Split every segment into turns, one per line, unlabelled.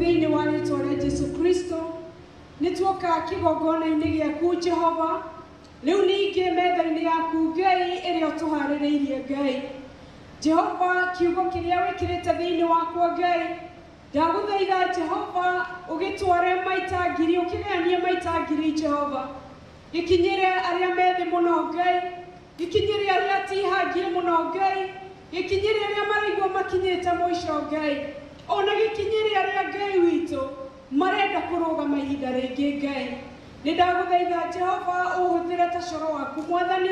Thĩinĩ wa rĩtwa rĩa Jesu Kristo, nĩ tuoka kĩgongona-inĩ gĩaku Jehova, rĩu ningĩ metha-inĩ yaku Ngai ĩrĩa ũtũharĩrĩirie Ngai. Jehova, kiugo kĩrĩa wĩkĩrĩte thĩinĩ wakwa Ngai, ndagũthaitha Jehova ũgĩtware maita ngiri, ũkĩgayanie maita ngiri Jehova. Gĩkinyĩre arĩa methĩ mũno Ngai, gĩkinyĩre arĩa atihangie mũno Ngai, gĩkinyĩre arĩa maraigua makinyĩte mũico Ngai, ona gĩkinyĩre arĩa Ngai witũ marenda kũrũgama ihinda rĩngĩ Ngai. Nĩ ndagũthaitha Jehova ũhũthĩre ta coro waku Mwathani,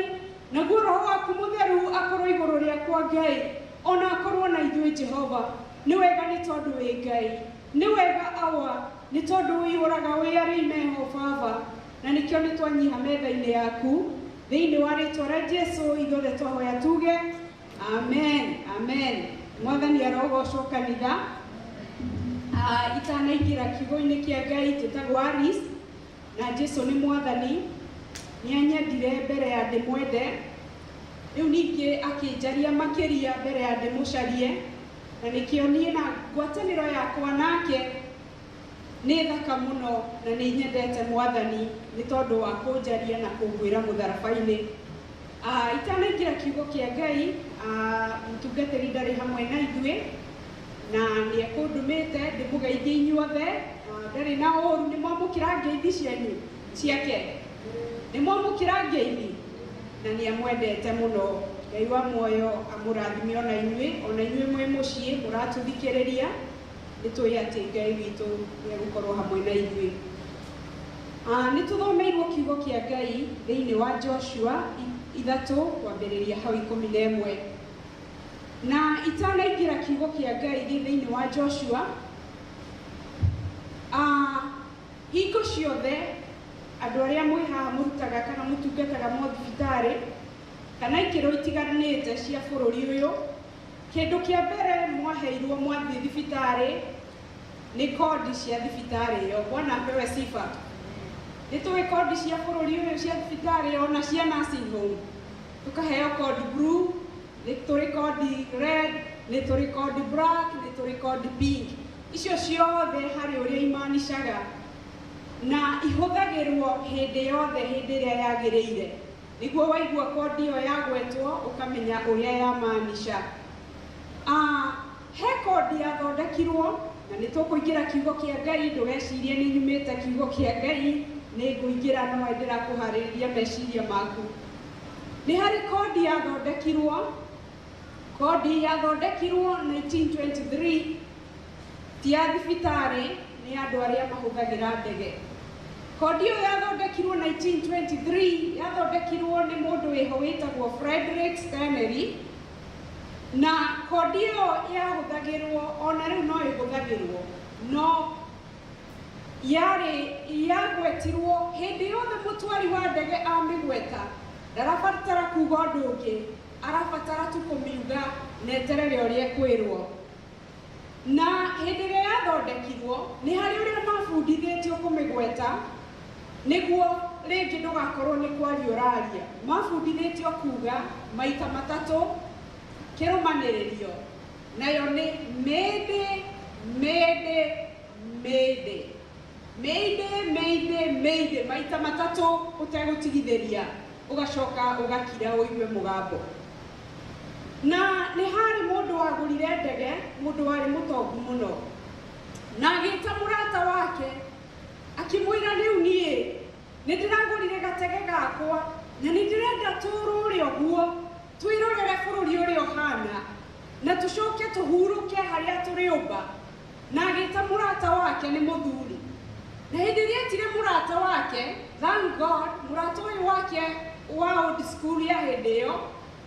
naguo Roho waku Mũtheru akorwo igũrũ rĩakwa Ngai, ona akorwo na ithuĩ Jehova. Nĩ wega nĩ tondũ wĩ Ngai, nĩ wega Awa, nĩ tondũ ũiyũraga wĩ arĩa meho Baba, na nĩkĩo nĩ twanyiha metha-inĩ yaku. Thĩinĩ wa rĩtwa rĩa Jesu ithuothe twahoya tuge amen, amen. Mwathani arogocwo kanitha. Itanaingĩra kiugo-inĩ kĩa Ngai, njĩtagwo Alice, na Jesu nĩ Mwathani. Nĩ anyendire mbere ya ndĩmwende, rĩu ningĩ akĩnjaria makĩria mbere ya ndĩmũcarie, na nĩkĩo niĩ na ngwatanĩro yakwa nake nĩ thaka mũno, na nĩ nyendete Mwathani nĩ tondũ wa kũnjaria na kũngwĩra mũtharaba-inĩ. Itanaingĩra kiugo kĩa Ngai, mũtungatĩri ndarĩ hamwe na ithuĩ, na nĩ ekũndũmĩte ndĩmũgeithie inyuothe. Ndarĩ na ũru, nĩ mwamũkĩra ngeithi cianyu ciake, nĩ mwamũkĩra ngeithi, na nĩ amwendete mũno. Ngai wa muoyo amũrathime ona inyuĩ, ona inyuĩ mwĩ mũciĩ mũratũthikĩrĩria, nĩ tũĩ atĩ Ngai witũ nĩ egũkorwo hamwe na ithuĩ. Nĩ tũthomeirwo kiugo kĩa Ngai thĩinĩ wa Joshua 3 kwambĩrĩria hau 11. Na itanaingĩra kiugo kĩa Ngai gĩ thĩinĩ wa Joshua, hingo ciothe andũ arĩa mwĩ haha mũrutaga kana mũtungataga mothibitarĩ kana ikĩro itiganĩte cia bũrũri ũyũ, kĩndũ kĩa mbere mwaheirwo mwathiĩ thibitarĩ nĩ kodi cia thibitarĩ ĩyo. Bwana apewe sifa. Nĩ tũĩ kodi cia bũrũri ũyũ cia thibitarĩ ona cia nursing home. Tũkaheo kodi blue, nĩ tũrĩ kodi red, nĩ tũrĩ kodi black, nĩ tũrĩ kodi pink. Icio ciothe harĩ ũrĩa imanicaga na ihũthagĩrwo hĩndĩ yothe hĩndĩ ĩrĩa yagĩrĩire. Nĩguo waigua kodi ĩyo yagwetwo ũkamenya ũrĩa yamaanisha. He kodi yathondekirwo, na nĩ tũkũingĩra kiugo kĩa Ngai, ndũgecirie nĩ nyumĩte kiugo kĩa Ngai, nĩ ngũingĩra no ndĩrakũharĩrĩria meciria maku. Nĩ harĩ kodi yathondekirwo, kodi yathondekirwo 1923, ti ya thibitarĩ, nĩ andũ arĩa mahũthagĩra ndege. Kodi ĩyo yathondekirwo 1923, yathondekirwo nĩ mũndũ wĩho wĩtagwo Frederick Stanley, na kodi ĩyo yahũthagĩrwo ona rĩu no ĩhũthagĩrwo, no yarĩ yagwetirwo hĩndĩ yothe mũtwari wa ndege amĩgweta, ndarabatara kuga ũndũ ũngĩ, arabatara tu kũmiuga na eterere ũrĩa ekwĩrwo. Na hĩndĩ ĩrĩa yathondekirwo nĩ harĩ ũrĩa mabundithĩtio kũmĩgweta nĩguo rĩngĩ ndũgakorwo nĩ kwaria ũraria. Mabundithĩtio kuga maita matatũ kĩrũmanĩrĩrio, nayo nĩ Mayday, Mayday, Mayday. Mayday, Mayday, Mayday, maita matatũ ũtegũtigithĩria, ũgacoka ũgakira ũigue mũgambo. Na nĩ harĩ mũndũ wagũrire ndege, mũndũ warĩ mũtongu mũno, na agĩta mũrata wake akĩmwĩra, rĩu niĩ nĩ ndĩragũrire gatege gakwa na nĩ ndĩrenda tũrũre ũguo twĩrorere bũrũri ũrĩa ũhana na tũcoke tũhurũke harĩa tũrĩũmba. Na agĩta mũrata wake nĩ mũthuri. Na hĩndĩ ĩrĩa etire mũrata wake, thank God, mũrata ũyũ wake wa old school ya hĩndĩ ĩyo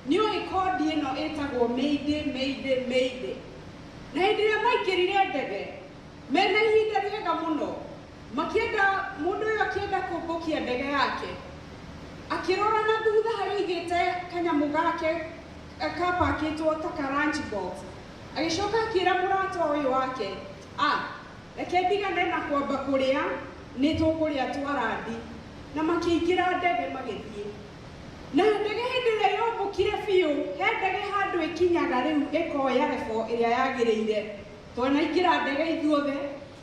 nĩ oĩ kodi ĩno ĩtagwo Mayday, Mayday, Mayday. Na hĩndĩ ĩrĩa maingĩrire ndege mena ihinda rĩega mũno, makĩenda mũndũ ũyũ akĩenda kũmbũkia ndege yake, akĩrora na thutha harĩa aigĩte kanyamũ gake kapakĩtwo ta ka lunch box, agĩcoka akĩra mũrata ũyũ wake, reke ndigane na kwamba kũrĩa, nĩ tũkũrĩa twarandi. Na makĩingĩra ndege magĩthiĩ. Na ndege hĩndĩ ĩrĩa yombũkire biũ, he ndege handũ ĩkinyaga rĩu ĩkoya rebo ĩrĩa yagĩrĩire. Twanaingĩra ndege ithuothe,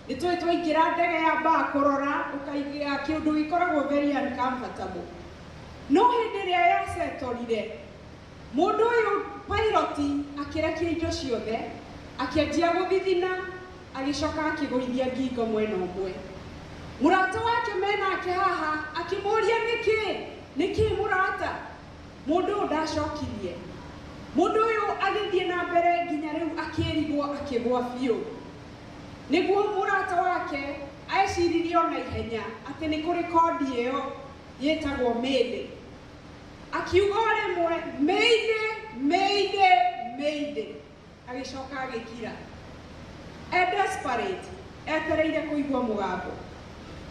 Nĩ tũĩ twaingĩra ndege yambaga kũrora ũkaigĩa kĩũndũ gĩkoragwo very uncomfortable. No hĩndĩ ĩrĩa yacetorire, mũndũ ũyũ pilot akĩrekia indo ciothe, akĩanjia gũthithina, agĩcoka akĩgũithia ngingo mwena ũmwe. Mũrata wake menake haha akĩmũria nĩkĩ, nĩkĩ mũrata? Mũndũ ũyũ ndacokirie. Mũndũ ũyũ agĩthiĩ na mbere nginya rĩu akĩrigwo akĩgwa biũ. Nĩguo mũrata wake eciririe ona ihenya atĩ nĩ kũrĩ kodi ĩyo yĩtagwo Mayday. Akiuga o rĩmwe Mayday, Mayday, Mayday. Agĩcoka agĩkira. E desperate, etereire kũigua mũgambo.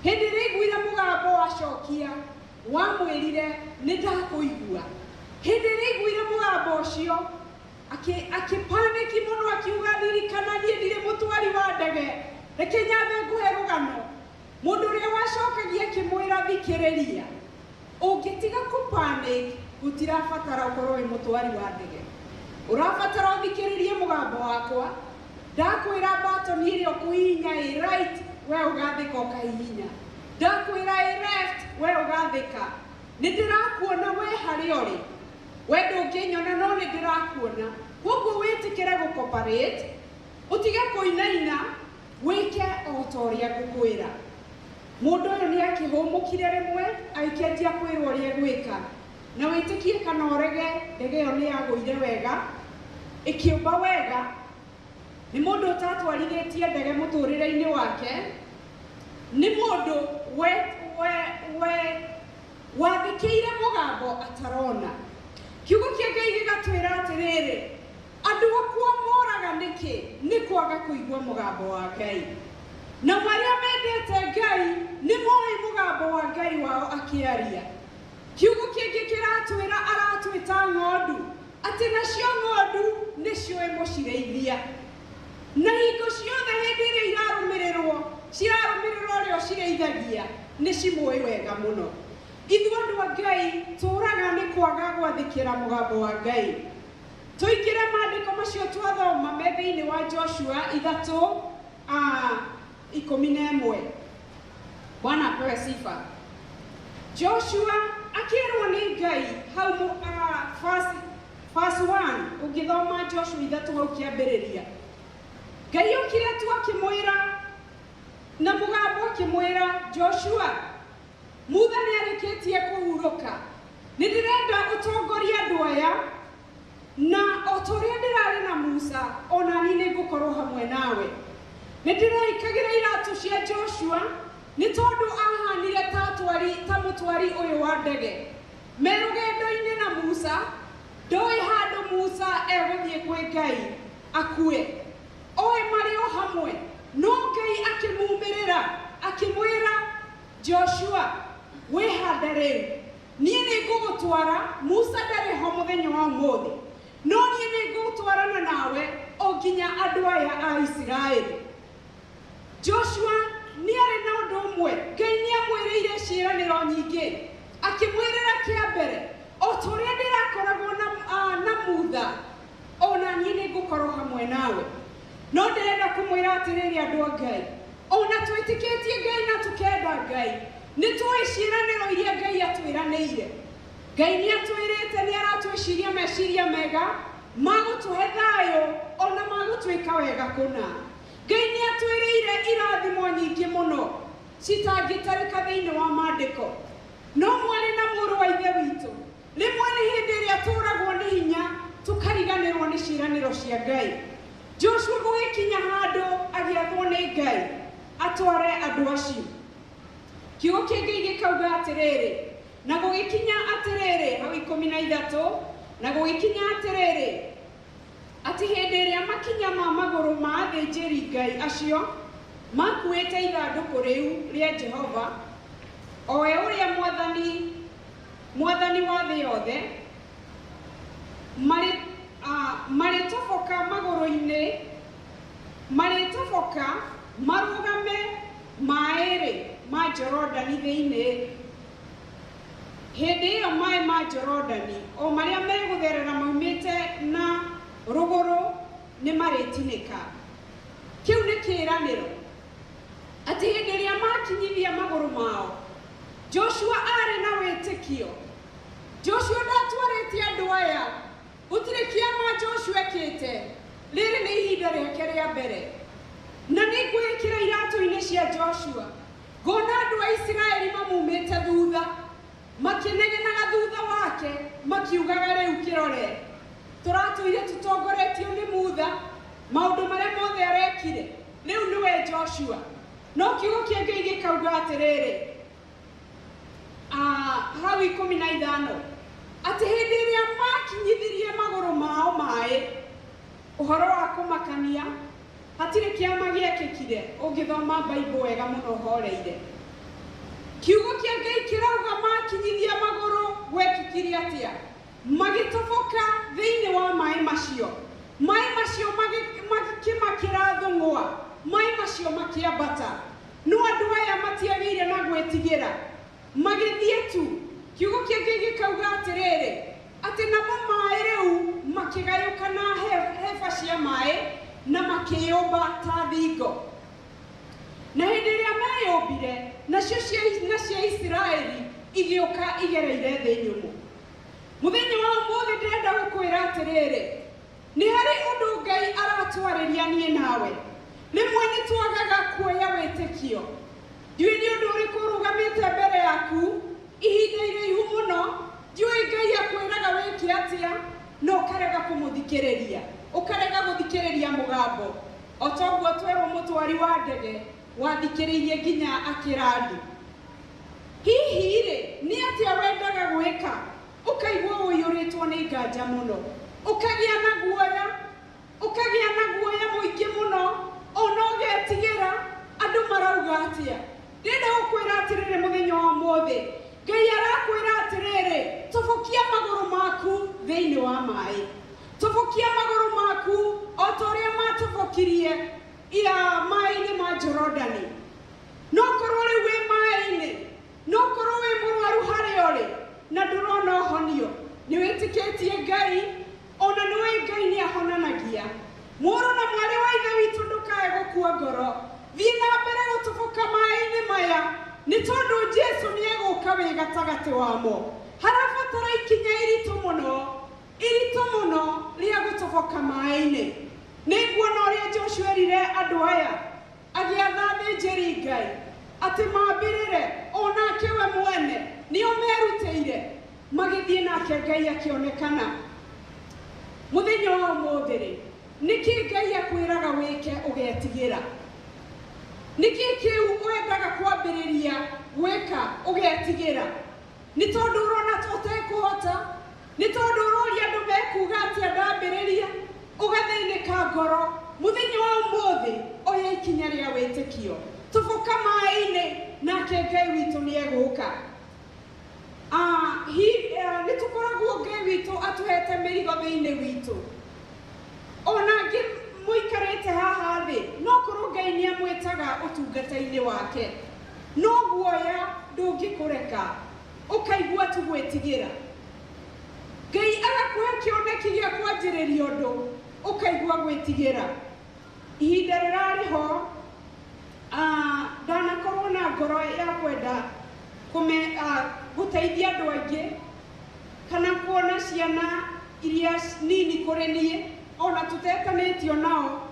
Hĩndĩ ĩrĩa aiguire mũgambo wacokia, wamwĩrire nĩ ndakũigua. Hĩndĩ ĩrĩa aiguire mũgambo ũcio, akĩpanĩki mũno akiuga ririkana niĩ ndirĩ mũtwari wa ndege, reke nyambe ngũhe rũgano. Mũndũ ũrĩa wacokagia akĩmwĩra thikĩrĩria, ũngĩtiga kũpanic gũtirabatara ũkorwo wĩ mũtwari wa ndege. Ũrabatara ũthikĩrĩrie mũgambo wakwa, ndakwĩra button ĩrĩa ũkũhihinya ĩ right, we ũgathĩka ũkahihinya. Ndakwĩra ĩ left, we ũgathĩka. Nĩ ndĩrakuona we harĩa ũrĩ. We ndũngĩnyona no nĩ ndĩrakuona. Koguo wĩtĩkĩre gũ-cooperate, ũtige kũinaina, wĩke o ta ũrĩa ngũkwĩra. Mũndũ ũyũ nĩ akĩhũmũkire rĩmwe, agĩkĩanjia kwĩrwo ũrĩa egwĩka. Na wĩtĩkie kana ũrege, ndege ĩyo nĩ yagũire wega, ĩkĩũmba wega. Nĩ mũndũ ũtatwarithĩtie ndege mũtũrĩre-inĩ wake, nĩ mũndũ wathĩkĩire mũgambo atarona. Kiugo kĩa Ngai gĩgatwĩra atĩrĩrĩ, andũ akwa moraga nĩkĩ? Nĩ kwaga kũigua mũgambo wa Ngai. Na marĩa mendete Ngai nĩ moĩ mũgambo wa Ngai wao akĩaria. Kiugo kĩngĩ kĩratwĩra aratwĩta ng'ondu, atĩ nacio ng'ondu nĩciũĩ mũcirĩithia. Na hingo ciothe hĩndĩ ĩrĩa irarũmĩrĩrwo, cirarũmĩrĩra ũrĩa ũcirĩithagia, nĩ cimũĩ wega mũno. Ithuĩ andũ a Ngai tũraga nĩ kwaga gwathĩkĩra mũgambo wa Ngai. Tũingĩre maandĩko macio twathoma me thĩinĩ wa Joshua 3:11. Bwana apewe sifa. Joshua akĩrwo nĩ Ngai hau verse 1 ũngĩthoma Joshua 3 hau kĩambĩrĩria. Ngai okire tu akĩmwĩra na mũgambo akĩmwĩra Joshua, Mutha nĩ arĩkĩtie kũhurũka. Nĩ ndĩrenda ũtongorie andũ aya, na o ta ũrĩa ndĩrarĩ na Musa, ona niĩ nĩ ngũkorwo hamwe nawe. Nĩ ndĩreikagĩra iratũ cia Joshua, nĩ tondũ ahanire ta mũtwari ũyũ wa ndege. Me rũgendo-inĩ na Musa, ndoĩ handũ Musa egũthiĩ kwĩ Ngai akue. Oĩ marĩ o hamwe, no Ngai akĩmumĩrĩra, akĩmwĩra Joshua, wĩhande rĩu. Niĩ nĩ ngũgũtwara, Musa ndarĩ ho mũthenya wa ũmũthĩ. No niĩ nĩ ngũtwarana nawe o nginya andũ aya a Isiraeli. Joshua nĩ arĩ na ũndũ ũmwe, Ngai nĩ amwĩrĩire ciĩranĩro nyingĩ. Akĩmwĩrĩra kĩa mbere, o ta ũrĩa ndĩrakoragwo na Mutha, ona niĩ nĩ ngũkorwo hamwe nawe. No ndĩrenda kũmwĩra atĩrĩrĩ andũ a Ngai, ona twĩtĩkĩtie Ngai na tũkenda Ngai, nĩ tũĩ ciĩranĩro iria Ngai atwĩranĩire. Ngai nĩ atwĩrĩte nĩ aratwĩciria meciria mega, ma gũtũhe thayũ, ona ma gũtwĩka wega kũna. Ngai nĩ atwĩrĩire irathimo nyingĩ mũno, citangĩtarĩka thĩinĩ wa maandĩko. No mwarĩ na mũrũ wa Ithe witũ, rĩmwe nĩ hĩndĩ ĩrĩa tũragwo nĩ hinya, tũkariganĩrwo nĩ ciĩranĩro cia Ngai. Joshua gũgĩkinya handũ agĩathwo nĩ Ngai atware andũ acio. Kiugo kĩa Ngai gĩkauga atĩrĩrĩ, na gũgĩkinya atĩrĩrĩ, hau 13, na gũgĩkinya atĩrĩrĩ, atĩ hĩndĩ ĩrĩa makinya ma magũrũ ma athĩnjĩri Ngai acio makuĩte ithandũkũ rĩu rĩa Jehova, o we ũrĩa mwathani wa thĩ yothe, marĩtoboka magũrũ-inĩ, marĩtoboka marũgame maĩ-rĩ ma Jorodani thĩinĩ. Hĩndĩ ĩyo maĩ ma Jorodani o marĩa megũtherera maumĩte na rũgũrũ nĩ marĩtinĩka. Kĩu nĩ kĩĩranĩro. Atĩ hĩndĩ ĩrĩa makinyithia magũrũ mao, Joshua arĩ na wĩtĩkio. Joshua ndatwarĩte andũ aya, gũtirĩ kĩama Joshua ekĩte, rĩrĩ nĩ ihinda rĩake rĩa mbere. Na nĩ ngwĩĩkĩra iratũ-inĩ cia Joshua, ngona andũ a Isiraeli mamumĩte thutha, makĩnegenaga thutha wake, makiugaga rĩu kĩrore, tũratũire tũtongoretio nĩ Mutha, maũndũ marĩa mothe arekire, rĩu nĩwe Joshua. No kiugo kĩa Ngai gĩkauga atĩrĩrĩ, hau 15, atĩ hĩndĩ ĩrĩa makinyithirie magũrũ mao maĩ, ũhoro wa kũmakania, hatirĩ kĩama gĩekĩkire, ũngĩthoma Bible wega mũno ũhoreire. Kiugo kĩa Ngai kĩrauga makinyithia magũrũ gwekĩkire atĩa? Magĩtoboka thĩinĩ wa maĩ macio. Maĩ macio magĩkĩmakĩra thũng'wa, maĩ macio makĩambata. No andũ aya matiagĩire na gwĩtigĩra, magĩthiĩ tu. Kiugo kĩa Ngai gĩkauga atĩrĩrĩ, atĩ namo maĩ rĩu makĩgayũkana heba cia maĩ na makĩyũmba ta thingo. Na hĩndĩ ĩrĩa meyũmbire, nacio ciana cia Isiraeli igĩũka igereire thĩ nyũmũ. Mũthenya wa ũmũthĩ ndĩrenda gũkwĩra atĩrĩrĩ, nĩ harĩ ũndũ Ngai aratwarĩria niĩ nawe. Rĩmwe nĩ twagaga kuoya wĩtĩkio. Ndiũĩ nĩ ũndũ ũrĩkũ ũrũgamĩte mbere yaku ihinda iraihu mũno, ndiũĩ Ngai akwĩraga wĩke atĩa, no ũkarega kũmũthikĩrĩria, ũkarega gũthikĩrĩria mũgambo. O ta ũguo twerwo mũtwari wa ndege wathikĩrĩirie nginya akĩrandi. Hihi rĩ, nĩ atĩa wendaga gwĩka? Ũkaigua ũiyũrĩtwo nĩ nganja mũno, ũkagĩa na guoya, ũkagĩa na guoya mũingĩ mũno, ona ũgetigĩra andũ marauga atĩa. Ndĩrenda gũkwĩra atĩrĩrĩ mũthenya wa ũmũthĩ, Ngai arakwĩra atĩrĩrĩ, tobokia magũrũ maku thĩinĩ wa maĩ. Tobokia magũrũ maku o ta ũrĩa matobokirie ia maĩ-inĩ ma Jorodani. No korwo rĩu wĩ maĩ-inĩ, no korwo wĩ mũrwaru harĩa ũrĩ na ndũrona ũhonio, nĩ wĩtĩkĩtie Ngai, ona nĩ ũĩ Ngai nĩ ahonanagia. Mũrũ na mwarĩ wa Ithe witũ, ndũkae gũkua ngoro, thiĩ na mbere gũtoboka maĩ-inĩ maya, nĩ tondũ Jesu nĩ egũka wĩ gatagatĩ wamo. Harabatara ikinya iritũ mũno, iritũ mũno rĩa gũtoboka maĩ-inĩ. Nĩ nguona ũrĩa Joshua erire andũ aya, agĩatha athĩnjĩri Ngai atĩ mambĩrĩre, onake we mwene nĩo merutĩire, magĩthiĩ nake Ngai akĩonekana. Mũthenya wa ũmũthĩ rĩ, nĩkĩ Ngai akwĩraga wĩke ũgetigĩra? Nĩkĩ kĩu wendaga kwambĩrĩria gwĩka ũgetigĩra? Nĩ tondũ ũrona ta ũtekũhota? Nĩ tondũ ũroria andũ mekuga atĩa ndambĩrĩria? Ũgathĩnĩka ngoro. Mũthenya wa ũmũthĩ oya ikinya rĩa wĩtĩkio, toboka maĩ-inĩ, nake Ngai witũ nĩ egũka. Nĩ tũkoragwo Ngai witũ atũhete mĩrigo thĩinĩ witũ. Ona angĩ mũikarĩte haha thĩ, no korwo Ngai nĩ amwĩtaga ũtungata-inĩ wake, no guoya ndũngĩkũreka, ũkaigua tu gwĩtigĩra. Ngai agakũhe kĩoneki gĩa kwanjĩrĩria ũndũ, ũkaigua gwĩtigĩra. Ihinda rĩrarĩ ho, ndanakorwo na ngoro ya kwenda gũteithia andũ aingĩ, kana kuona ciana iria nini kũrĩ niĩ, ona tũtetanĩtio nao,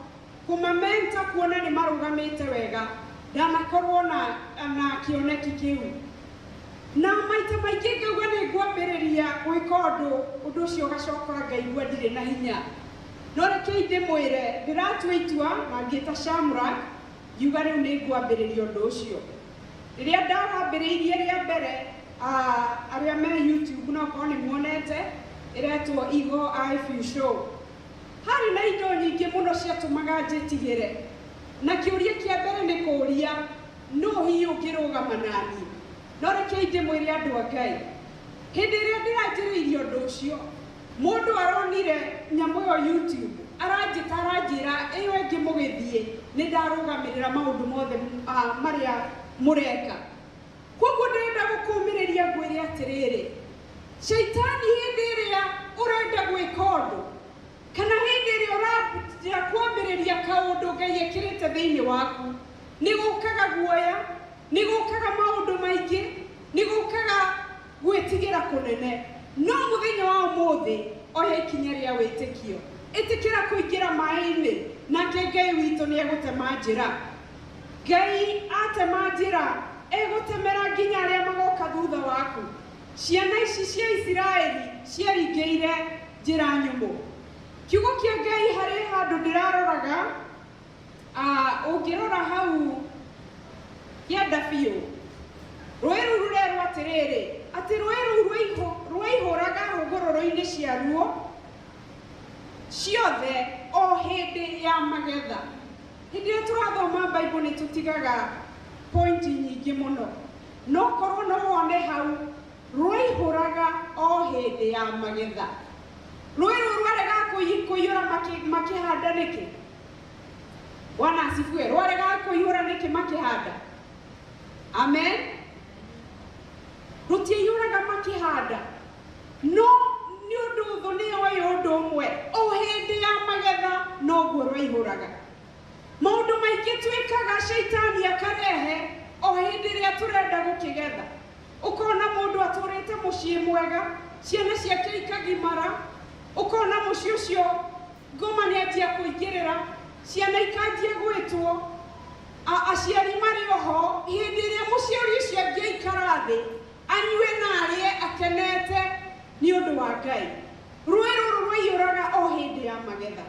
kũmamenta kuona nĩ marũgamĩte wega, ndanakorwo na kĩoneki kĩu. Na maita maingĩ ngauga nĩ ngwambĩrĩria gwĩka ũndũ, ũndũ ũcio ũgacoka ngaigua ndirĩ na hinya. No rekei ndĩmwĩre, ndĩratua itua na ngĩta Shamrak, ngiuga rĩu nĩ ngwambĩrĩria ũndũ ũcio. Rĩrĩa ndawambĩrĩirie rĩa mbere, arĩa me YouTube no korwo nĩ muonete, ĩretwo Eagle Eye View Show. Harĩ na indo nyingĩ mũno ciatũmaga njĩtigĩre. Na kĩũria kĩa mbere nĩ kũũria, nũ hihi ũngĩrũgama naniĩ? No rekei ndĩmwĩre andũ a Ngai, hĩndĩ ĩrĩa ndĩranjĩrĩirie ũndũ ũcio, mũndũ aronire nyamũ ĩyo YouTube, aranjĩta aranjĩra ĩyo ĩngĩ mũgĩthiĩ, nĩ ndarũgamĩrĩra maũndũ mothe marĩa mũreka. Koguo ndĩrenda gũkũmĩrĩria ngwĩre atĩrĩrĩ, shaitani hĩndĩ ĩrĩa ũrenda gwĩka ũndũ, kana hĩndĩ ĩrĩa ũrenda kwambĩrĩria kaũndũ Ngai ekĩrĩte thĩinĩ waku, Nĩ gũkaga guoya, nĩ gũkaga maũndũ maingĩ, nĩ gũkaga gwĩtigĩra kũnene. No mũthenya wa ũmũthĩ oya ikinya rĩa wĩtĩkio, ĩtĩkĩra kũingĩra maĩ-inĩ, nake Ngai witũ nĩ egũtema njĩra. Ngai atema njĩra egũtemera nginya arĩa magoka thutha waku. Ciana ici cia Isiraeli ciaringĩire njĩra nyũmũ. Kiugo kĩa Ngai harĩ handũ ndĩraroraga, ũngĩrora hau kĩanda biũ, rũĩ rũu rũrerwo atĩrĩrĩ, atĩ rũĩ rũu rwaihũraga hũgũrũrũ-inĩ ciaruo ciothe o hĩndĩ ya magetha. Hĩndĩ ĩrĩa tũrathoma Bible nĩ tũtigaga pointi nyingĩ mũno, no korwo no wone hau rwaihũraga o hĩndĩ ya magetha. Rũĩ rũu rwaregaga kũiyũra makĩhanda nĩkĩ? Bwana asifiwe. Rwaregaga kũiyũra nĩkĩ makĩhanda? Amen. Rũtiaiyũraga makĩhanda, no nĩ ũndũ thũ nĩ yoĩ ũndũ ũmwe, o hĩndĩ ya magetha noguo rwaihũraga. Maũndũ maingĩ twĩkaga shaitani akarehe o hĩndĩ ĩrĩa tũrenda gũkĩgetha. Ũkona mũndũ atũrĩte mũciĩ mwega, ciana ciake ikagimara, ũkona mũciĩ ũcio ngoma nĩ anjia kũingĩrĩra, ciana ikanjia gwĩtwo, aciari marĩ oho. Hĩndĩ ĩrĩa mũciari ũcio angĩikara thĩ anyue na arĩe akenete nĩ ũndũ wa Ngai. Rũĩ rũrũ rwaiyũraga o hĩndĩ ya magetha.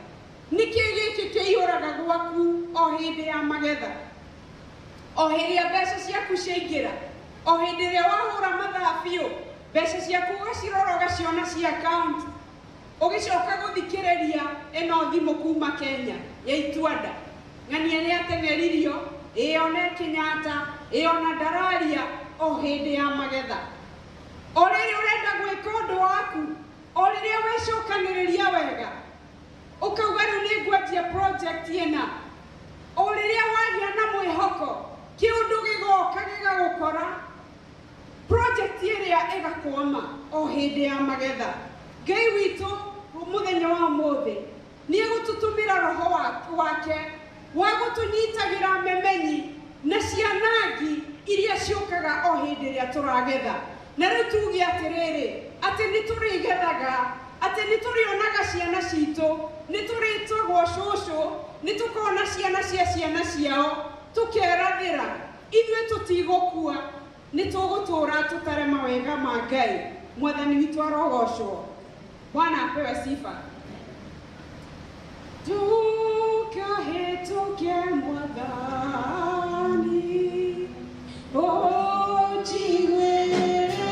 Nĩkĩ gĩkĩ kĩiyũraga gwaku o hĩndĩ ya magetha? O hĩndĩ ĩrĩa mbeca ciaku ciaingĩra, o hĩndĩ ĩrĩa wahũra mathaa biũ, mbeca ciaku ũgacirora ũgaciona cia account, ũgĩcoka gũthikĩrĩria ĩno thimũ kuma Kenya ya Ituanda, ng'ania nĩ ateng'eririo, ĩĩ ona Kenyatta, ĩĩ ona ndararia, o hĩndĩ ya magetha. O rĩrĩa ũrenda gwĩka ũndũ waku, o rĩrĩa wecokanĩrĩria wega, ũkauga rĩu nĩ ngwanjia project ĩna, o rĩrĩa wagĩa na mwĩhoko, kĩũndũ gĩgoka gĩgagũkora, project ĩrĩa ĩgakwama o hĩndĩ ya magetha. Ngai witũ mũthenya wa ũmũthĩ nĩ egũtũtũmĩra roho wake wa gũtũnyitagĩra memenyi na cianangi iria ciũkaga o hĩndĩ ĩrĩa tũragetha. Na rĩu tuge atĩrĩrĩ, atĩ nĩ tũrĩgethaga, atĩ nĩ tũrĩonaga ciana citũ, nĩ tũrĩtagwo cũcũ, nĩ tũkona ciana cia ciana ciao, tũkerathĩra ithuĩ tũtigũkua, nĩ tũgũtũũra tũtare mawega ma Ngai. Mwathani witũ arogocwo. Bwana apewe sifa. Ndũkahĩtũke Mwathani, ũnjiguĩre tha.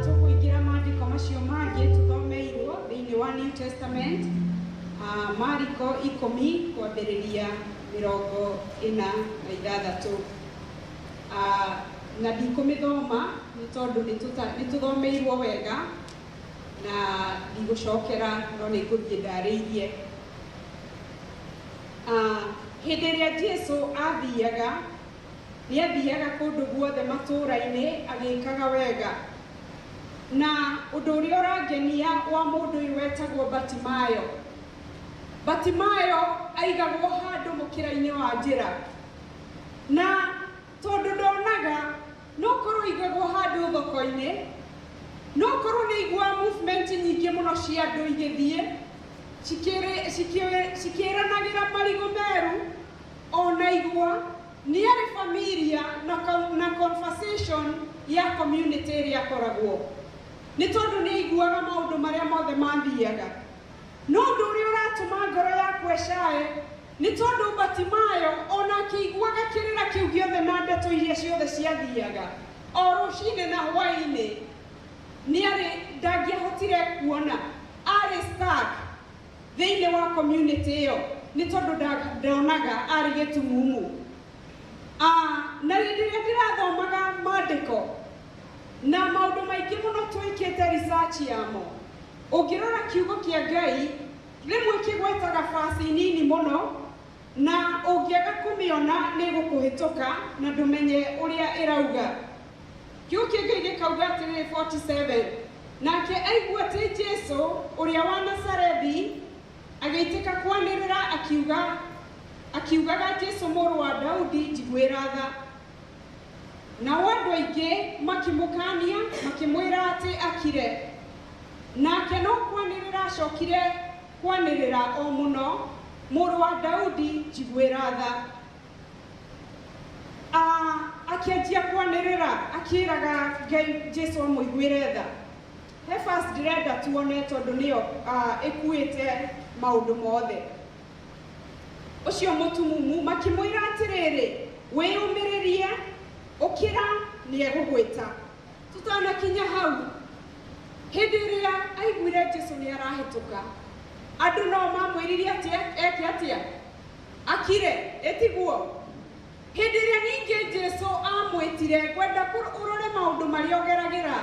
Tũkũingĩra maandĩko macio mangĩ tũthomeirwo thĩinĩ wa New Testament, Mariko 10 kwambĩrĩria 46. Na ndikũmĩthoma nĩ tondũ nĩ tũthomeirwo wega na ndigũcokera, no nĩ ngũthiĩ ndarĩirie. Hĩndĩ ĩrĩa Jesu athiaga, nĩ athiaga kũndũ guothe matũũra-inĩ agĩkaga wega. Na ũndũ ũrĩa ũrangenia wa mũndũ ũyũ wetagwo Batimayo. Batimayo aigagwo handũ mũkĩra-inĩ wa njĩra. Na tondũ ndonaga, no korwo aigagwo handũ thoko-inĩ, no korwo nĩ aiguaga movement nyingĩ mũno cia andũ igĩthiĩ, cikĩranagĩra marigũ meru, ona igwa, nĩ arĩ familiar na conversation ya community ĩrĩa akoragwo. Nĩ tondũ nĩ aiguaga maũndũ marĩa mothe mathiaga. No ũndũ ũrĩa ũratũma ngoro yakwa ĩcae, nĩ tondũ Batimayo ona akĩiguaga kĩrĩra kĩu gĩothe na ndeto iria ciothe ciathiaga, o rũcinĩ na hwaĩ-inĩ, nĩ arĩ ndangĩahotire kuona, arĩ stuck thĩinĩ wa community ĩyo, nĩ tondũ ndonaga, arĩ gĩtumumu. Na hĩndĩ ĩrĩa ndĩrathomaga maandĩko na maũndũ maingĩ mũno twĩkĩte research yamo, ũngĩrora kiugo kĩa Ngai rĩmwe kĩgwetaga basi nini mũno, na ũngĩaga kũmĩona nĩ ĩgũkũhĩtũka na ndũmenye ũrĩa ĩrauga. Kiugo kĩa Ngai gĩkauga atĩrĩrĩ, 47, nake aigua atĩ Jesu ũrĩa wa Nazarethi, agĩitĩka kwanĩrĩra akiuga, akiugaga, "Jesu mũrũ wa Daudi, njiguĩra tha." Nao andũ aingĩ makĩmũkania makĩmwĩra atĩ akire, nake no kwanĩrĩra acokire kwanĩrĩra o mũno, "Mũrũ wa Daudi, njiguĩra tha." Akĩanjia kwanĩrĩra akĩraga Ngai Jesu amũiguĩre tha. He verse ndĩrenda tuone tondũ nĩyo ĩkuĩte maũndũ mothe. Ũcio mũtumumu makĩmwĩra atĩrĩrĩ, "Wĩyũmĩrĩrie, ũkĩra, nĩegũgwĩta." Tũtanakinya hau, hĩndĩ ĩrĩa aiguire Jesu nĩ arahĩtũka, andũ no mamwĩrire atĩ eke atĩa? Akire, ĩtiguo? Hĩndĩ ĩrĩa ningĩ Jesu amwĩtire, ngwenda ũrore maũndũ marĩa ũgeragĩra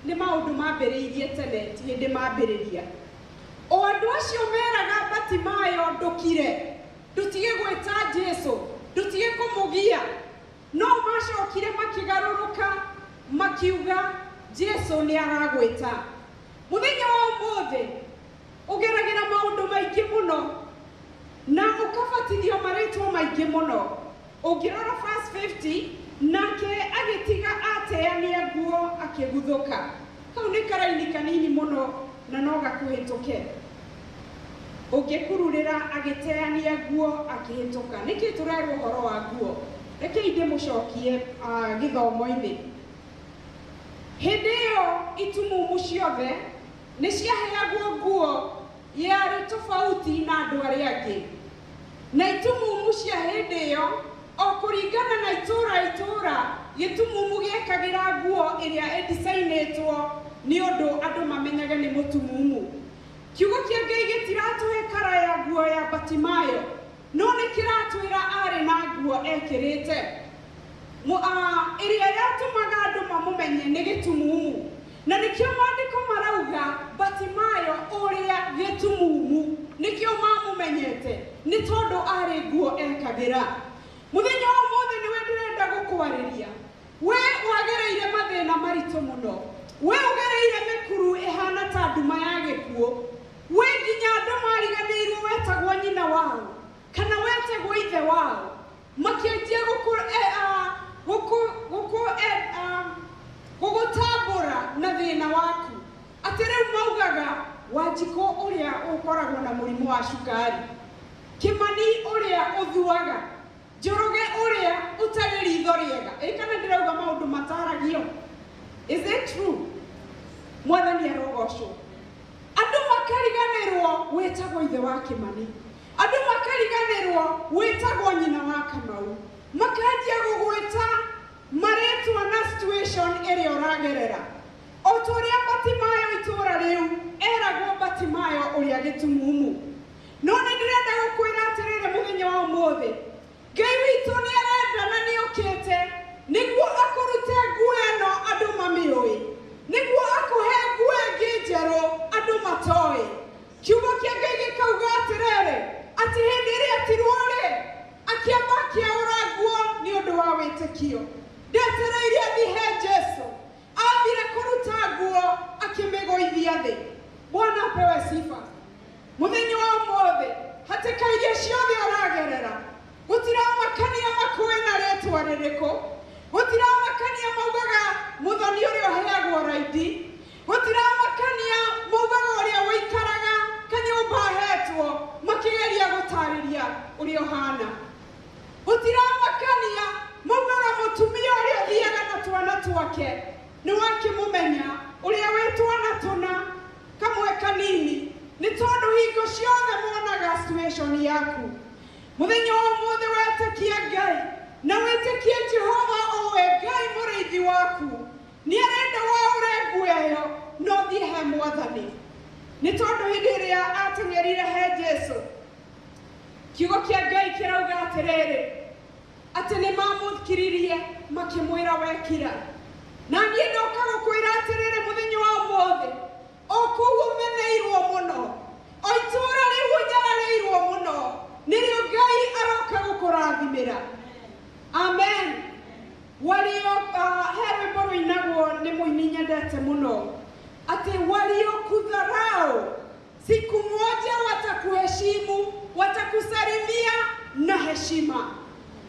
nĩ maũndũ mambĩrĩirie tene, ti hĩndĩ mambĩrĩria. O andũ acio meraga Batimayo, "Ndũkire, ndũtige gwĩta Jesu, ndũtige kũmũgia," no macokire makĩgarũrũka makiuga, "Jesu nĩ aragwĩta." Mũthenya wa ũmũthĩ ũgeragĩra maũndũ maingĩ mũno na ũkabatithio marĩtwa maingĩ mũno. Ũngĩrora verse 50, nake agĩtiga ateania nguo akĩguthũka. Kau nĩ karaini kanini mũno na no gakũhĩtũke. Ũngĩkururĩra agĩteania nguo akĩhĩtũka. Nĩkĩ tũrerwo ũhoro wa nguo? Rekei ndĩmũcokie gĩthomo-inĩ. Hĩndĩ ĩyo itumumu ciothe nĩ ciaheagwo nguo yarĩ tofauti na andũ arĩa angĩ. Na itumumu cia hĩndĩ ĩyo, o kũringana na itũũra itũũra, gĩtumumu gĩekagĩra nguo ĩrĩa ĩdicainĩtwo nĩ ũndũ andũ mamenyage nĩ mũtumumu. Kiugo kĩa Ngai gĩtiratũhe kara ya nguo ya Batimayo, no nĩ kĩratwĩra arĩ na nguo ekĩrĩte ĩrĩa yatũmaga andũ mamũmenye nĩ gĩtumumu. Na nĩkĩo maandĩko marauga Batimayo ũrĩa gĩtumumu, nĩkĩo mamũmenyete, nĩ tondũ arĩ nguo ekagĩra. Mũthenya wa ũmũthĩ nĩwe ndĩrenda gũkwarĩria, we wagereire mathĩna maritũ mũno, we ũgereire mĩkuru ĩhana ta nduma ya gĩkuũ, we nginya andũ mariganĩirwo wetagwo nyina wao kana wetagwo ithe wao, makĩanjia gũgũtambũra na thĩna waku, atĩ rĩu maugaga Wanjikũ ũrĩa ũkoragwo na mũrimũ wa cukari, Kĩmani ũrĩa ũthuaga, Njoroge ũrĩa ũtarĩ ritho rĩega. Ĩ kana ndĩrauga maũndũ mataragio? Is it true? Mwathani arogocwo. Andũ makariganĩrwo wĩtagwo ithe wa Kĩmani, andũ makariganĩrwo wĩtagwo nyina wa Kamau, makanjia gũgwĩta marĩtwa na situation ĩrĩa ũragerera. O ta ũrĩa Batimayo itũũra rĩu eragwo Batimayo ũrĩa gĩtumumu. No nĩ ndĩrenda gũkwĩra atĩrĩrĩ, mũthenya wa ũmũthĩ Ngai witũ nĩ arenda na nĩ okĩte nĩguo akũrute nguo ĩno andũ mamĩũĩ, nĩguo akũhe nguo ĩngĩ njerũ andũ matoĩ. Kiugo kĩa Ngai gĩkauga atĩrĩrĩ, atĩ hĩndĩ ĩrĩa etirwo rĩ, wĩtĩkio. Ndetereire athiĩ he Jesu, ambire kũruta nguo akĩmĩgũithia thĩ. Bwana apewe sifa. Mũthenya wa ũmũthĩ, hatĩka iria ciothe ũragerera, gũtiramakania makũĩ na rĩtwa rĩrĩkũ, gũtiramakania maugaga mũthoni ũrĩa ũheagwo raidi, gũtiramakania maugaga ũrĩa ũikaraga kanyũmba ahetwo makĩgeria gũtarĩria ũrĩa ũhana, gũtiramakania maugaga mũtumia ũrĩa ũthiaga na twana twake nĩ wakĩmũmenya ũrĩa wĩ twana tũna kamwe kanini, nĩ tondũ hingo ciothe monaga situation yaku. Mũthenya wa ũmũthĩ wetĩkia Ngai na wĩtĩkie Jehova owe Ngai mũrĩithi waku, nĩ arenda waũre nguo ĩyo na ũthiĩ he Mwathani. Nĩ tondũ hĩndĩ ĩrĩa ateng'erire he Jesu, kiugo kĩa Ngai kĩrauga atĩrĩrĩ, atĩ nĩ mamũkiririe makĩmwĩra wekira. Na niĩ ndoka gũkwĩra atĩrĩrĩ mũthenya wa ũmũthĩ, o kũu ũmeneirwo mũno, o itũũra rĩu ũnyararĩirwo mũno, nĩrĩo Ngai aroka gũkũrathimĩra. Amen. Walio he rwĩmbo rũinagwo nĩ mũini nyendete mũno, atĩ waliokudharau siku moja watakuheshimu, watakusalimia na heshima.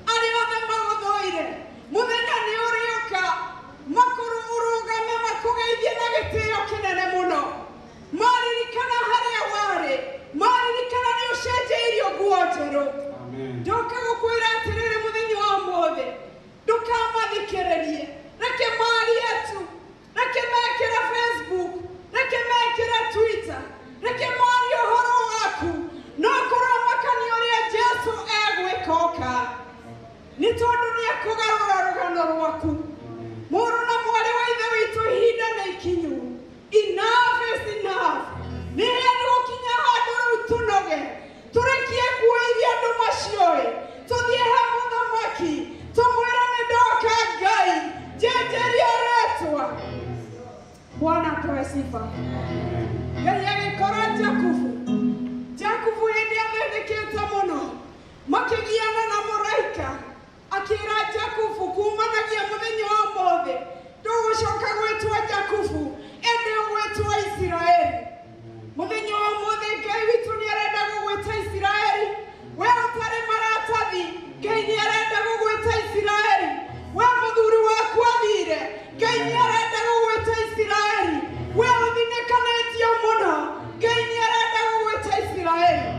Arĩa othe magũthũire, mũthenya nĩ ũrĩũka makũrũgame makũgeithie na gĩtĩo kĩnene mũno. Maririkana harĩa warĩ, maririkana nĩ ũcenjeirio nguo njerũ. Ndoka gũkwĩra atĩrĩrĩ mũthenya wa ũmũthĩ, ndũkamathikĩrĩrie, reke marie tu, reke mekĩre Facebook, reke mekĩre Twitter, reke marie ũhoro waku, no kũramakania ũrĩa Jesu egwĩka oka, nĩ tondũ nĩ ekũgarũra rũgano rwaku. Mũrũ na mwarĩ wa ithe witũ, ihinda nĩ ikinyu. Enough is enough. Nĩ hĩndĩ gũkinya handũ rĩu tũnoge, tũrekie nguo iria andũ macioĩ, tũthiĩ he mũthamaki, tũmwĩre nĩ ndoka Ngai, njenjeria rĩtwa. Bwana apewe sifa. Ngai agĩkora Jakubu. Jakubu hĩndĩ athĩnĩkĩte mũno, makĩgiana na mũraika, akĩra Jakubu kumanagia mũthenya wa ũmũthĩ ndũgũcoka gwĩtwo Jakubu, ĩndĩ ũgwĩtwo Isiraeli. Mũthenya wa ũmũthĩ Ngai witũ nĩ arenda gũgwĩta Isiraeli. We ũtarĩ maratathi, Ngai nĩ arenda gũgwĩta Isiraeli. We mũthuri waku athire, Ngai nĩ arenda gũgwĩta Isiraeli. We ũthinĩkanĩtio mũno, Ngai nĩ arenda gũgwĩta Isiraeli.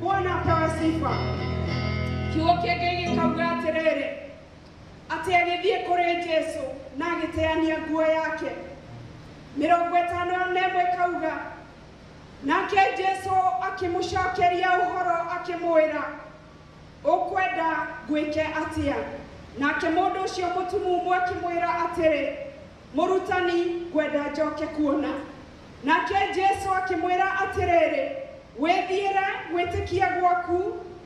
Bwana apewe sifa. Kiugo kĩa Ngai gĩkauga atĩrĩrĩ, atĩ agĩthiĩ kũrĩ Jesu na agĩteania nguo yake. 51 ĩkauga, nake Jesu akĩmũcokeria ũhoro akĩmwĩra, ũkwenda ngwĩke atĩa? Nake mũndũ ũcio mũtumumu akĩmwĩra atĩrĩ, mũrutani, ngwenda njoke kuona. Nake Jesu akĩmwĩra atĩrĩrĩ, wĩthiĩre, gwĩtĩkia gwaku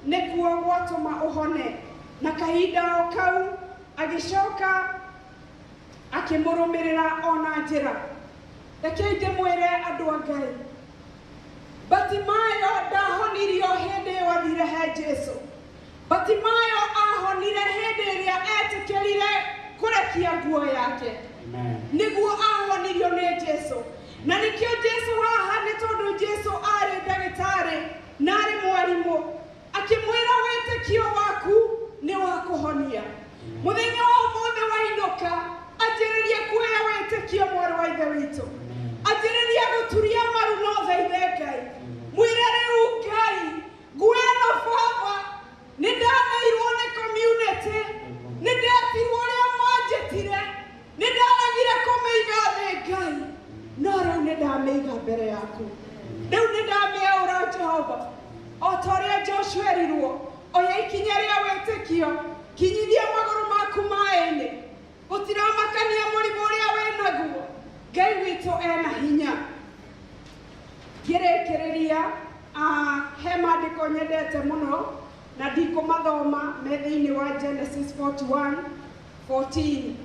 nĩkuo gwatũma ũhone. Na kahinda o kau agĩcoka akĩmũrũmĩrĩra ona njĩra. Rekei ndĩmwĩre andũ a Ngai, Batimayo ndahonirio hĩndĩ ĩyo athire he Jesu. Batimayo ahonire hĩndĩ ĩrĩa etĩkĩrire kũrekia nguo yake, nĩguo ahonirio nĩ Jesu. Na nĩkĩo Jesu haha, nĩ tondũ Jesu arĩ ndagĩtarĩ na arĩ mwarimũ, akĩmwĩra wĩtĩkio waku nĩ wa kũhonia. Mũthenya wa ũmũthĩ wainũka, anjĩrĩria kuoya wĩtĩkio, mwarĩ wa ithe witũ, anjĩrĩria gũturia maru no thaithe Ngai, mwĩre rĩu Ngai, nguo ĩno baba nĩ ndaneirwo nĩ community, nĩ ndetirwo ũrĩa manjĩtire, nĩ ndaregire kũmĩiga thĩ Ngai, no rĩu nĩ ndamĩiga mbere yaku, rĩu nĩ ndamĩaũra Jehova. O ta ũrĩa Joshua erirwo, oya ikinya rĩa wĩtĩkio, kinyithia magũrũ maku maĩ-inĩ, gũtiramakania mũrimũ ũrĩa wĩnaguo, Ngai witũ ena hinya. Ngĩrĩkĩrĩria, he maandĩko nyendete mũno na ndikũmathoma, me thĩinĩ wa Genesis 41:14.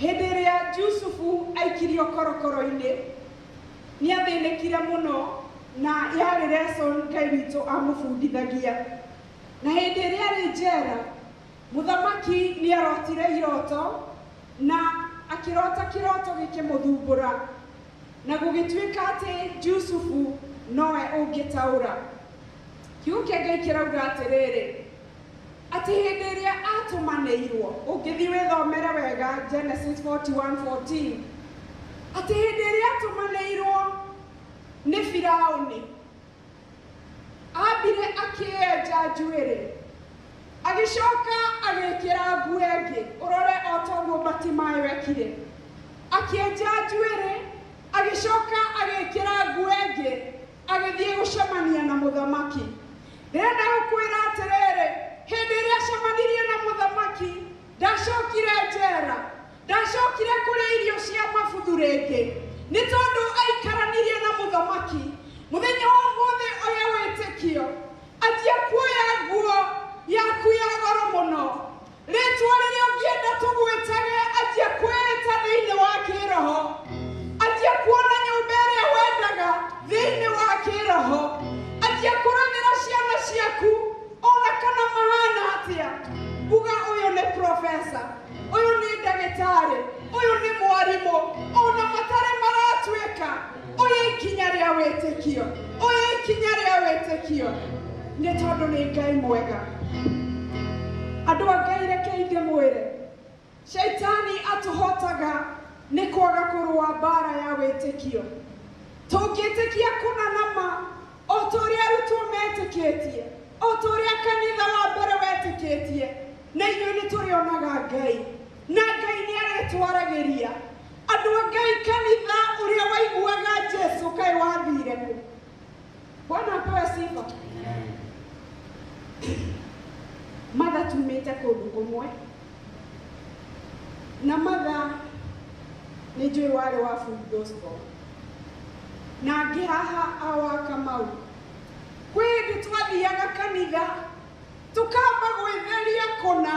Hĩndĩ ĩrĩa Jusufu aikirio korokoro-inĩ, nĩ athĩnĩkire mũno, na yarĩ lesson Ngai witũ amũbundithagia. Na hĩndĩ ĩrĩa arĩ njera, Mũthamaki nĩ arotire iroto na akĩrota kĩroto gĩkĩmũthumbũra na gũgĩtuĩka atĩ Jusufu nowe ũngĩtaũra. Kiugo kĩa Ngai kĩrauga atĩrĩrĩ, atĩ hĩndĩ ĩrĩa atũmanĩirwo, ũngĩthiĩ wĩthomere wega Genesis 41:14, atĩ hĩndĩ ĩrĩa atũmanĩirwo nĩ Firaũni, ambire akĩenja njuĩrĩ, agĩcoka agĩkĩra nguo ĩngĩ, ũrore o ta ũguo Batimayo ekire. Akĩenja njuĩrĩ, agĩcoka agĩkĩra nguo ĩngĩ, agĩthiĩ gũcemania na mũthamaki. Ndĩrenda gũkwĩra atĩrĩrĩ, hĩndĩ ĩrĩa acemanirie na mũthamaki, ndacokire njera, ndacokire kũrĩa irio cia mabuthu rĩngĩ, nĩ tondũ aikaranirie na mũthamaki. Mũthenya wa ũmũthĩ oya wĩtĩkio, anjia kuoya nguo yaku ya goro mũno, rĩtwa rĩrĩa ũngĩenda tũgwĩtage, anjia kwĩĩta thĩinĩ wa kĩroho, anjia kuona nyũmba ĩrĩa wendaga thĩinĩ wa kĩroho, anjia kũrathĩra ciana ciaku ona kana mahana atĩa, uga ũyũ nĩ profesa, ũyũ nĩ ndagĩtarĩ, ũyũ nĩ mwarimũ, ona matarĩ maratuĩka, oya ikinya rĩa wĩtĩkio, oya ikinya rĩa wĩtĩkio, nĩ tondũ nĩ Ngai mwega. Andũ a Ngai rekei ndĩmwĩre, shaitani atũhotaga nĩ kwaga kũrũa mbara ya wĩtĩkio. Tũngĩtĩkia kũna na ma o ta ũrĩa arutwo metĩkĩtie, o ta ũrĩa kanitha wa mbere wetĩkĩtie, na ithuĩ nĩ tũrĩonaga Ngai, na Ngai nĩ arĩtwaragĩria. Andũ a Ngai, kanitha ũrĩa waiguaga Jesu kaĩ wathire kũ? Bwana apewe sifa. Matha tumĩte kũndũ kũmwe, na Matha nĩ njũĩ warĩ wa Full Gospel, na angĩ haha awa Kamau. Kwĩ hĩndĩ twathiaga kanitha tũkamba gwĩtheria kũna,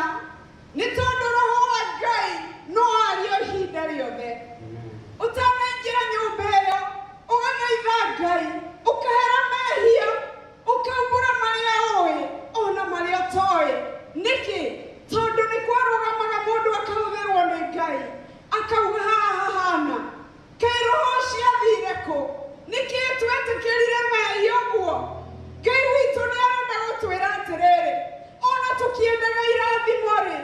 nĩ tondũ roho wa Ngai no ario ihinda rĩothe. Ũtanaingĩra nyũmba ĩyo ũgathaitha Ngai, ũkahera mehia, ũkaumbũra marĩa ũĩ ona marĩa ũtoĩ. Nĩkĩ? Tondũ nĩ kwarũgamaga mũndũ akahũthĩrwo nĩ Ngai, akauga haha hahana kaĩ roho ũcio athire kũ? Nĩkĩ twetĩkĩrire mehia ũguo? Ngai witũ nĩ arenda gũtwĩra atĩrĩrĩ, ona tũkĩendaga irathimo rĩ,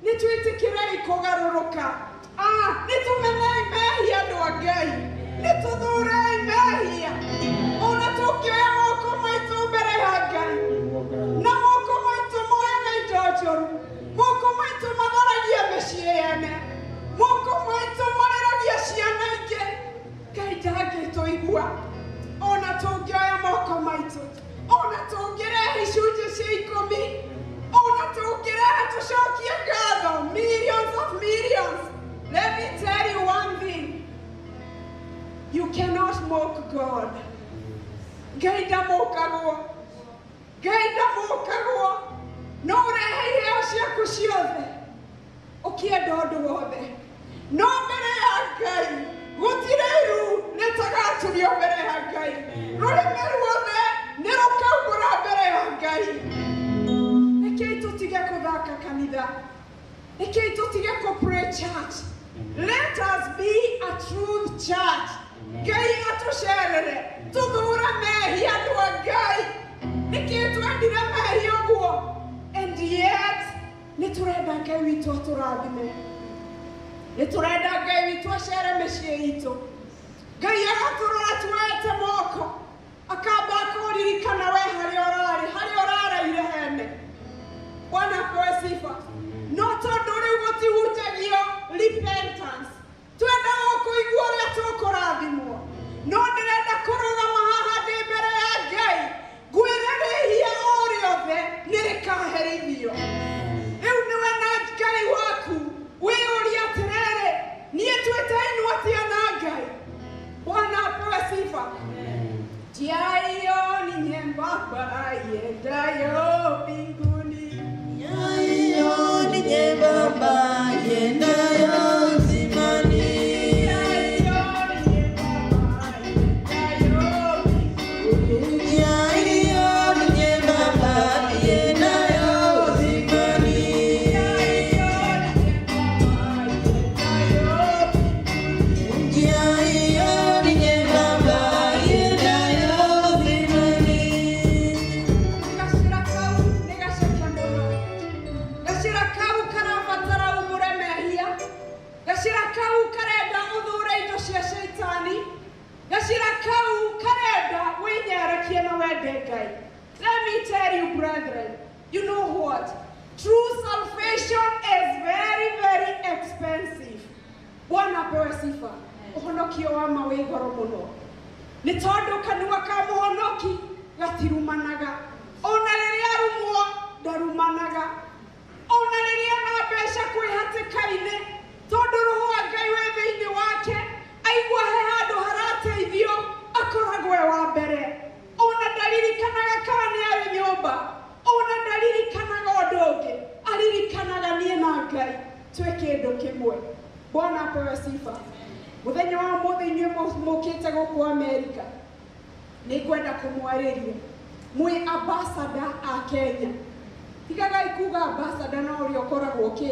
nĩ twĩtĩkĩrei kũgarũrũka. Nĩ tũmenei mehia andũ a Ngai, nĩ tũthũrei mehia. Ona tũngĩoya moko maitũ mbere ya Ngai, na moko maitũ moyaga indo njũru, moko maitũ matharagia mĩciĩ yene, moko maitũ mareragia ciana ingĩ, Ngai ndangĩtũigua. Ona tũngĩoya moko maitũ, ona tũngĩrehe icunjĩ cia ikũmi, ona tũngĩrehe tũcokie ngatho millions of millions, let me tell you one thing, you cannot mock God. Ngai ndamũkagwo, Ngai ndamũkagwo. No ũrehe iheo ciaku ciothe ũkĩenda ũndũ wothe, no mbere ya Ngai gũtirĩ iru rĩtagaturio mbere ya Ngai, rũrĩmĩ ruothe nĩ rũkaumbũra mbere ya Ngai. Rekei tũtige kũthaka kanitha, rekei tũtige kũ pray church. Let us be a truth church. Ngai atũcerere, tũthure mehia andũ a Ngai. Nĩkĩ twendire mehia ũguo? And yet nĩ tũrenda Ngai witũ atũrathime, nĩ tũrenda Ngai witũ acere mĩciĩ itũ. Ngai agatũrora tuoete moko, akamba akũririkana we harĩa ũrarĩ, harĩa ũraraire hene. Bwana apewe sifa. No tondũ rĩu gũtihunjagio repentance, twendaga kũigua ũrĩa tũkũrathimwo. No ndĩrenda kũrũgama haha ndĩ mbere ya Ngai ngwĩre rĩhia o rĩothe nĩ rĩkaherithio. Rĩu nĩwe na Ngai waku wĩyũrie atĩrĩrĩ, niĩ twĩtainwo atĩa na Ngai? Bwana apewe sifa. Njia hiyo ni nyembamba iendayo mbinguni.
Hiyo ni nyembamba iendayo uzimani.
Njia hiyo ni nyembamba iendayo mbinguni.
Njia hiyo ni nyembamba iendayo uzimani.
Njia what? True salvation is very very expensive. Bwana apewe sifa. Ũhonokio wa ma wĩ goro mũno, nĩ tondũ kanua ka mũhonoki gatirumanaga. Ona rĩrĩa arumwo, ndarumanaga. Ona rĩrĩa na mbeca kwĩ hatĩka-inĩ, tondũ roho wa Ngai wĩ thĩinĩ wake, aigua he handũ harateithio, akoragwo e wa mbere. Ona ndaririkanaga kana nĩ arĩ nyũmba, ona ndaririkanaga ũndũ ũngĩ, aririkanaga niĩ na Ngai twĩ kĩndũ kĩmwe. Bwana apewe sifa. Mũthenya wa ũmũthĩ, inyuĩ mũkĩte gũkũ Amerika, nĩ ngwenda kũmwarĩria mwĩ ambassador a Kenya. Tigagai kuga ambassador no ũrĩa ũkoragwo kĩ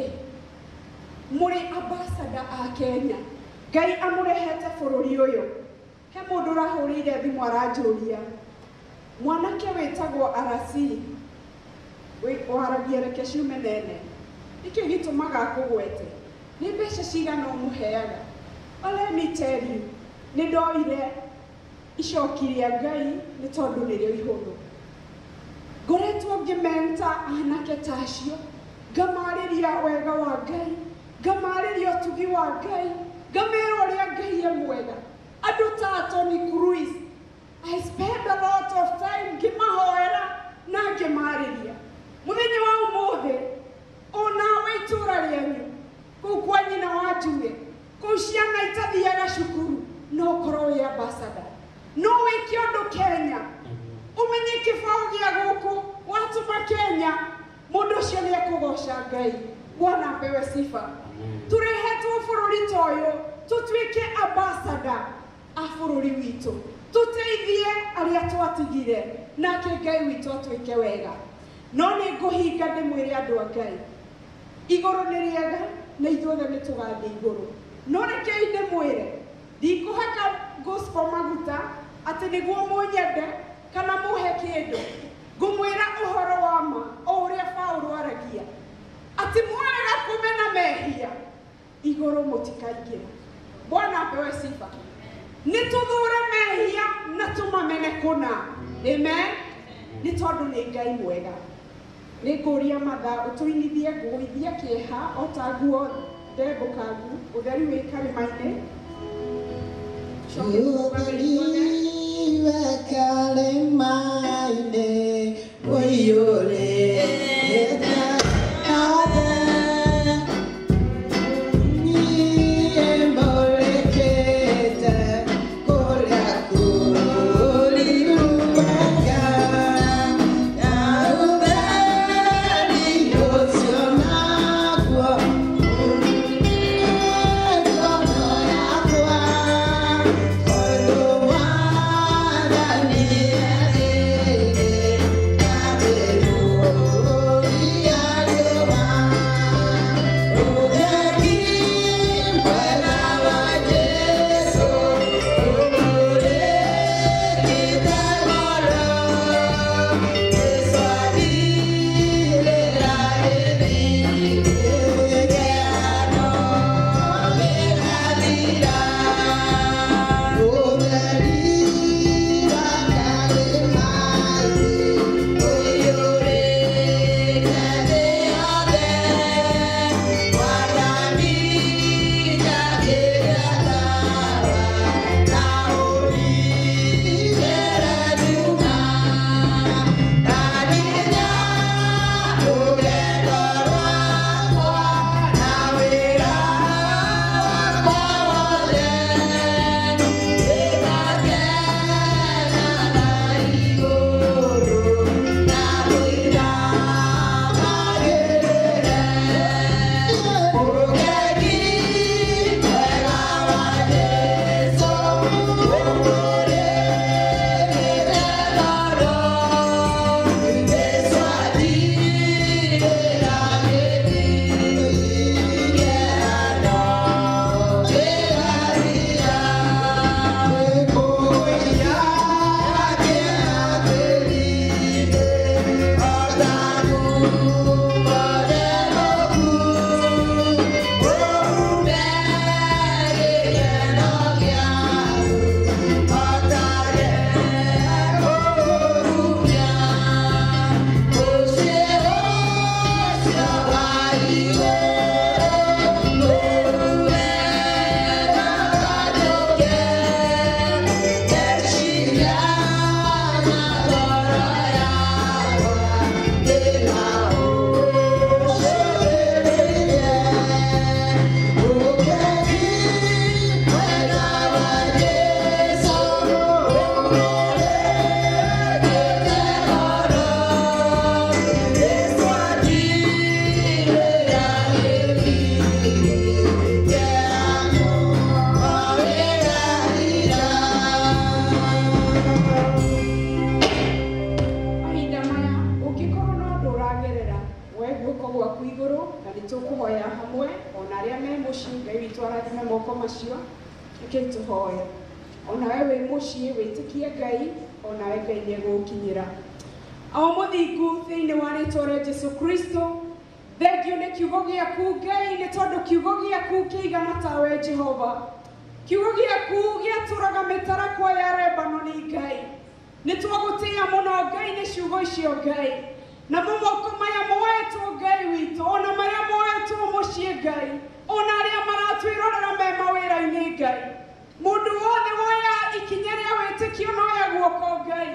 mũrĩ ambassador a Kenya. Ngai amũrehete bũrũri ũyũ. He mũndũ ũrahũrĩire thimũ aranjũria, mwanake wĩtagwo RC waragia reke ciume nene, nĩkĩ gĩtũmaga akũgwete? Nĩ mbeca cigana ũmũheaga? Well, let me tell you, nĩ ndoire icoki rĩa Ngai, nĩ tondũ nĩrĩo ihũthũ. Ngoretwo ngĩmenta anake ta acio, ngamarĩria wega wa Ngai, ngamarĩria ũtugi wa Ngai, ngamera ũrĩa Ngai e mwega. Andũ ta Tony Cruz, I spend a lot of time ngĩmahoera na ngĩmarĩria. Mũthenya wa ũmũthĩ, onawe itũũra rĩanyu kũu kwa nyina wa Njuge, kũu ciana itathiaga cukuru, no ũkorwo wĩ ambassador, no wĩke ũndũ Kenya, ũmenye kĩbaũ gĩa gũkũ watũma Kenya, mũndũ ũcio nĩ ekũgoca Ngai. Bwana apewe sifa. Tũrehetwo bũrũri ta ũyũ tũtuĩke ambassador a bũrũri witũ, tũteithie arĩa twatigire, nake Ngai witũ atwĩke wega. No nĩ ngũhinga ndĩmwĩre, andũ a Ngai, igũrũ nĩ rĩega na ithuothe nĩ tũgathiĩ igũrũ. No rekei ndĩmwĩre, ndikũhaka gospel maguta atĩ nĩguo mũnyende kana mũhe kĩndũ. Ngũmwĩra ũhoro wa ma o ũrĩa Paũlũ aragia, atĩ mwarega kũmena mehia, igũrũ mũtikaingĩra. Bwana apewe sifa. Nĩ tũthũre mehia na tũmamene kũna. Amen. Nĩ tondũ nĩ Ngai mwega. Nĩ ngũria matha ũtũinithie ngũgũithia kĩeha o ta nguo ndembũkangu, ũtheri wĩ karĩma-inĩ. Coke tũrũgame ithuothe.
Ũtheri wĩ karĩma-inĩ ũiyũrĩte othe, niĩ mũrĩkĩte kũrĩa kũriku wega, na ũtheri ũcio naguo ngoro yakwa, tondũ Mwathani arĩ.
Guoko gwaku igũrũ na nĩ tũkũhoya hamwe ona arĩa me mũciĩ. Ngai witũ arathime moko macio. Rekei tũhoe. Onawe wĩ mũciĩ wĩtĩkie Ngai, onawe Ngai nĩ egũgũkinyĩra. O mũthingu thĩinĩ wa rĩtwa rĩa Jesu Kristo, thengio nĩ kiugo gĩaku Ngai, nĩ tondũ kiugo gĩaku kĩigana tawe Jehova. Kiugo gĩaku gĩatũraga mĩtarakwa ya Lebanoni. Ngai, nĩ twagũtĩĩa mũno Ngai nĩ ciugo icio Ngai, namo moko maya moetwo Ngai witũ, ona marĩa moetwo mũciĩ Ngai, ona arĩa maratwĩrorera me mawĩra-inĩ Ngai, mũndũ wothe woya ikinya rĩa wĩtĩkio noya guoko Ngai,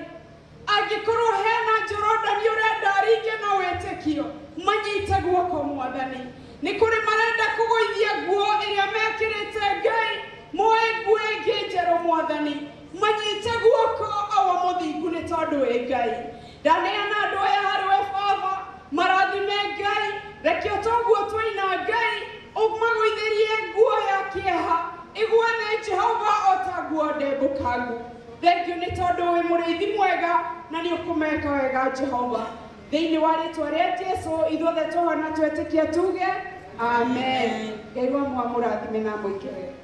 angĩkorwo hena Jorodani ũrenda aringe na wĩtĩkio, manyite guoko Mwathani. Nĩ kũrĩ marenda kũgũithia nguo ĩrĩa mekĩrĩte Ngai, moe nguo ĩngĩ njerũ Mwathani, manyite guoko awa mũthingu, nĩ tondũ wĩ Ngai. Ndaneana andũ aya harĩ we Baba, marathime Ngai. Reke toguo twaina Ngai, ũmagũithĩrie nguo ya kĩeha ĩgwe thĩ Jehova, o ta nguo ndembũkangu. Thengio nĩ tondũ wĩ mũrĩithi mwega na nĩ ũkũmeka wega Jehova. Thĩinĩ wa rĩtwa rĩa Jesu ithuothe tũhona twetĩkia tuge amen. Ngai wa mwamũrathime na mũike wega.